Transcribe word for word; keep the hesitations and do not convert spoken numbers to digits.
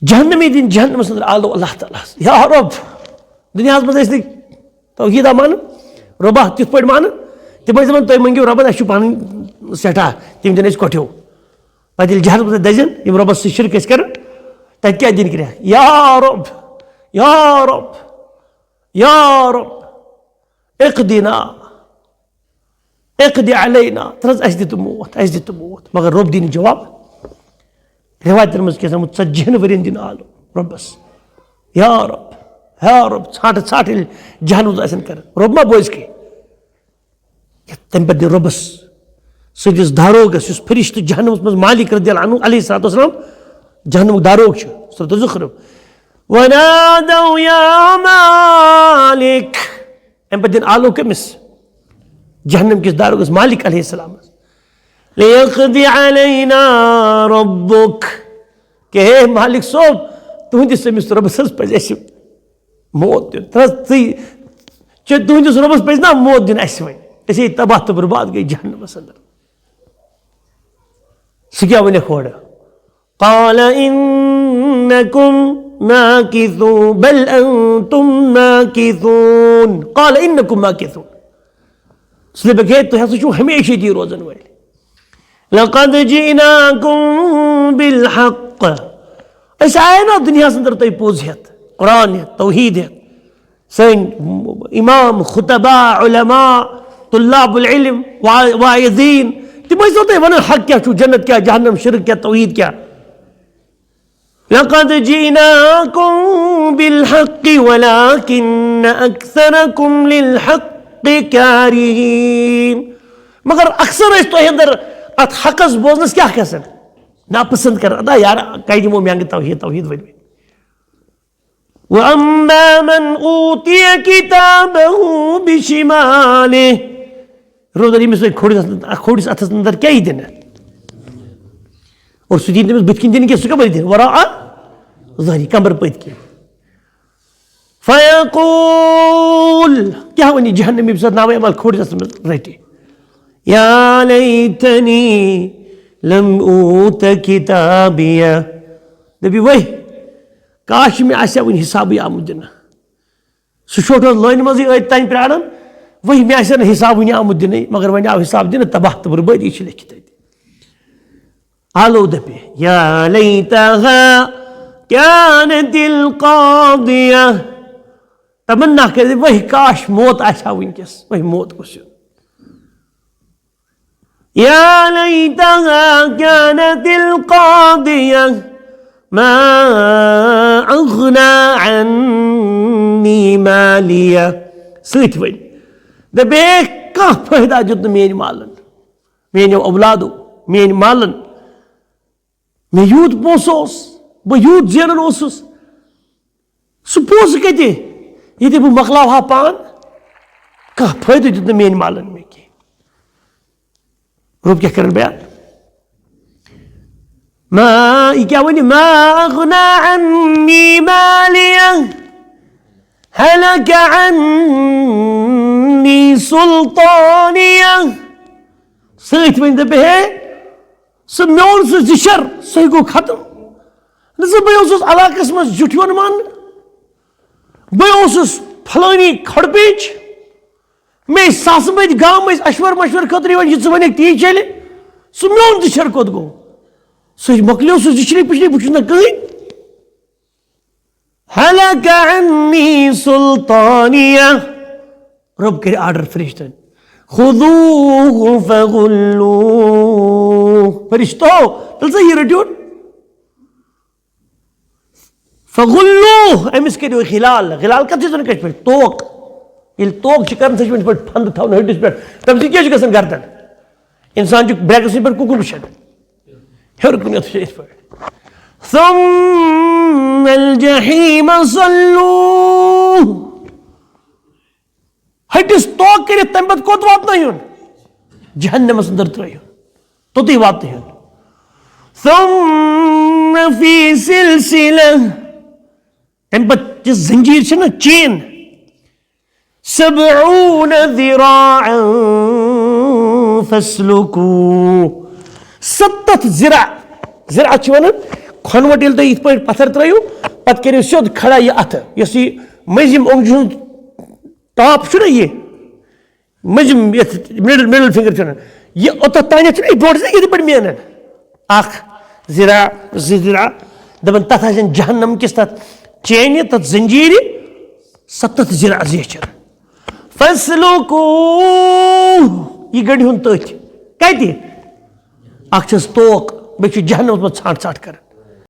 جہنمی دِنۍ جہنمس اندر آلو اللہ تعالیٰ ہس۔ یا رب، دُنیاہس منٛز ٲسۍ نہٕ توحیٖدا مانان، رۄبا تِتھ پٲٹھۍ مانان، تِم ٲسۍ دَپان، "تُہۍ مٔنٛگِو رۄبن، اَسہِ چھُ پَنٕنۍ سٮ۪ٹھاہ، تِم دِن اَسہِ کۄٹھیو۔" پتہٕ ییٚلہِ جہنمس منٛز دٔزِن، یِم رۄبس سۭتۍ شرک ٲسۍ کران، تتہِ کیٛاہ دِنۍ کرٛٮ۪کھ؟ یا رب، یا رب، یا رب، اقدنا، اقد علینا، ترٛس اَسہِ دِ تہٕ موت، اَسہِ دِ تہٕ موت۔ مگر رۄب دِنہٕ جواب۔ رِوایتن منٛز کیٛاہ آمُت، ژتجِہن ؤرین دِنہٕ آلو رۄبس۔ یا رب، یا رب، ژھانٛٹہٕ ژھانٛٹہٕ ییٚلہِ جہنمس آسن کران، رۄب ما بوزِ کینٛہہ؟ یتھ تمہِ پتہٕ دِنۍ رۄبس سٕنٛدِس داروغس، یُس فرشتہٕ جہنمس منٛز مالک رضی اللہ عنہ علیہ الصلوۃ والسلام جہنمُک داروغ چھُ، سورۃ الزخرف۔ ونادوا یا مالک۔ امہِ پتہٕ دِنۍ آلو کٔمِس؟ جہنم کِس داروغس مالک علیہ السلامس۔ لیقض علینا ربک۔ کہ ہے مالک صٲب، تُہنٛدِس أمِس رۄبس حظ پزِ اَسہِ موت دیُن۔ تہٕ حظ ژٕے، چے تُہنٛدِس رۄبس پزِ نا موت دیُن اَسہِ وۄنۍ؟ أسۍ ہے تباہ تہٕ برباد گٔے جہنمس اندر۔ سُہ کیٛاہ وَنٮ۪کھ ہورٕ؟ قال انکم ماکثون، بل انتم ماکثون۔ قال انکم ماکثون۔ سُہ دَپٮ۪کھ، ہے، تُہۍ ہسا چھِو ہمیشہِ ییٚتی روزن وٲلۍ۔ لقد جئناکم بالحق۔ أسۍ آیے نا دُنیاہس اندر تۄہہِ پوٚز ہٮ۪تھ، قرآن ہٮ۪تھ، توحیٖد ہٮ۪تھ۔ سٲنۍ امام، خطباء، علماء، طلاب العلم، وا-، واعظین، تِم ٲسۍ نو تۄہہِ ونان حق کیٛاہ چھُ، جنت کیٛاہ، جہنم، شرک کیٛاہ، توحیٖد کیٛاہ۔ لقد جئناکم بالحق ولکن اکثرکم للحق کارہین۔ مگر اکثر ٲسۍ تۄہہِ اندر اتھ حقس بوزنس کیٛاہ گژھان؟ ناپسند کران۔ ادا یار، کتہِ دِمو مےٚ انگہٕ توحیٖد، توحیٖد ؤنۍ ؤنۍ۔ واما من اوتی کتابہ بشمالہ۔ روزدار، ییٚمِس وۄنۍ کھوٚڑِس اتھس، کھوٚڑِس اتھس اندر کیٛاہ یی دِنہٕ؟ اور سُہ دِیہِ تٔمِس بٕتھِ کِنۍ دِنہٕ کینٛہہ، سُہ کپٲرۍ دِنہٕ؟ وراء ظہری، کمبر پٔتۍ کِنۍ۔ فیقول، کیٛاہ وَنہِ جہنمی ییٚمہِ ساتہٕ ناوِ اعمال کھوٚڑِس اتھس منٛز رٹہِ؟ یا لیتنی لم اوت کتابیہ۔ دپہِ، وہے، کاش مےٚ آسہِ ہا وُنہِ حسابٕے آمُت دِنہٕ۔ سُہ چھُ اوس لٲنہِ منٛزٕے أتۍ تانۍ پرٛاران، وۄنۍ مےٚ آسہِ ہا نہٕ حساب وُنہِ آمُت دِنَے، مگر وۄنۍ آو حساب دِنہٕ، تباہ تہٕ بربٲدی چھِ لیکھِتھ اَتہِ۔ آلو دَپہِ، یا لیتہا کانت القاضیہ۔ تمنا کَرِ، وۄنۍ کاش موت آسہِ ہا وٕنکیٚس، وۄنۍ موت گوٚژھ یُن۔ یا لیتہا کانت القاضیہ ما اغنا عنی مالیہ۔ سۭتۍ ؤنۍ، دَپے، کانٛہہ فٲیدٕ دیُت نہٕ میٛانہِ مالن، میٛانیو اولادو، میٛانہِ مالن۔ مےٚ یوٗت پونٛسہٕ اوس، بہٕ یوٗت زینان اوسُس، سُہ پونٛسہٕ کَتہِ؟ ییٚتہِ بہٕ مۄکلاوٕ ہا پان، کانٛہہ فٲیدٕ دیُت نہٕ میٛانہِ مالن مےٚ کینٛہہ۔ رۄب کیٛاہ کرن بیان؟ ما، یہِ کیٛاہ وَنہِ؟ ما اغنا عنی مالیہ، ہلک عنی سلطانیہ۔ سۭتۍ ؤنۍ دَپہِ، ہے، سُہ میون سُہ زِشر، سُہ گوٚو ختم۔ نہ سا بہٕ اوسُس علاقس منٛز زیُٹھ یِوان ماننہٕ، بہٕ اوسُس پھلٲنی کھۄڈٕ پیچ، مےٚ ٲسۍ ساسہٕ بٔدۍ گام ٲسۍ اشور مشور خٲطرٕ یِوان، یہِ ژٕ وَنکھ تی چلہِ، سُہ میون زِشر کوٚت گوٚو؟ سُہ مۄکلیو سُہ زِشرِ پِشرِ، بہٕ چھُس نہٕ کٕہٕنۍ۔ ہلک عنی سلطانیہ۔ رۄب کٔرۍ آرڈر فرشتن، خذوہ فغلوہ۔ فرشتو، تیٚلہِ سا یہِ رٔٹِو۔ فغلوہ، أمِس کٔرِو غلال۔ غلال کتھ چھِ أسۍ وَنان کٲشِر پٲٹھۍ؟ توک۔ ییٚلہِ توک چھِ کران، سۄ چھِ أمِس پٲٹھۍ پھنٛدٕ تھاوان ۂٹِس پٮ۪ٹھ۔ تَمہِ سۭتۍ کیٛاہ چھُ گژھان گردن؟ اِنسان چھُ برٛیکَس پٮ۪ٹھ کُکُن وٕچھان۔ ہیوٚر کُن یَتھ چھِ یِتھ پٲٹھۍ۔ ثم الجحیم صلوہ۔ ہٹِس توک کٔرِتھ تَمہِ پَتہٕ کوٚت واتنٲیُن؟ جہنمَس اندر ترٲیُن۔ توٚتُے واتنٲیُن۔ ثم فی سلسلہ۔ تَمہِ پَتہٕ یُس زنجیٖر چھِ نہ، چین، سبعون ذراعا فاسلکوہ۔ ستتھ ذراع، ذراع چھِ وَنان کھۄنوَٹ ییٚلہِ تُہۍ یِتھ پٲٹھۍ پَتھر ترٲیِو، پَتہٕ کٔرِو سیوٚد کھڑا یہِ اَتھٕ، یۄس یہِ مٔنٛزِم اونٛگجہِ ہُنٛد ٹاپ چھُنہ یہِ، مٔنٛزِم یَتھ مِڈل، مِڈل فِنٛگر چھُنہ، یہِ اوٚتَتھ تانٮ۪تھ چھُنہ یہِ برونٛٹھ آسان یِتھ پٲٹھۍ مینَن، اَکھ ذِراع، زٕ ذِراع، دَپان تَتھ آسن جہنم کِس تَتھ چینہِ، تَتھ زنجیٖرِ سَتَتھ ذِراع زیچھِ۔ فَاسْلُكُوهُ، یہِ گٔنٛڈِہُن تٔتھۍ۔ کَتہِ؟ اَکھ چھَس توک، بیٚیہِ چھُ جہنمَس منٛز ژھانٛٹھ ژھانٛٹھ کَران۔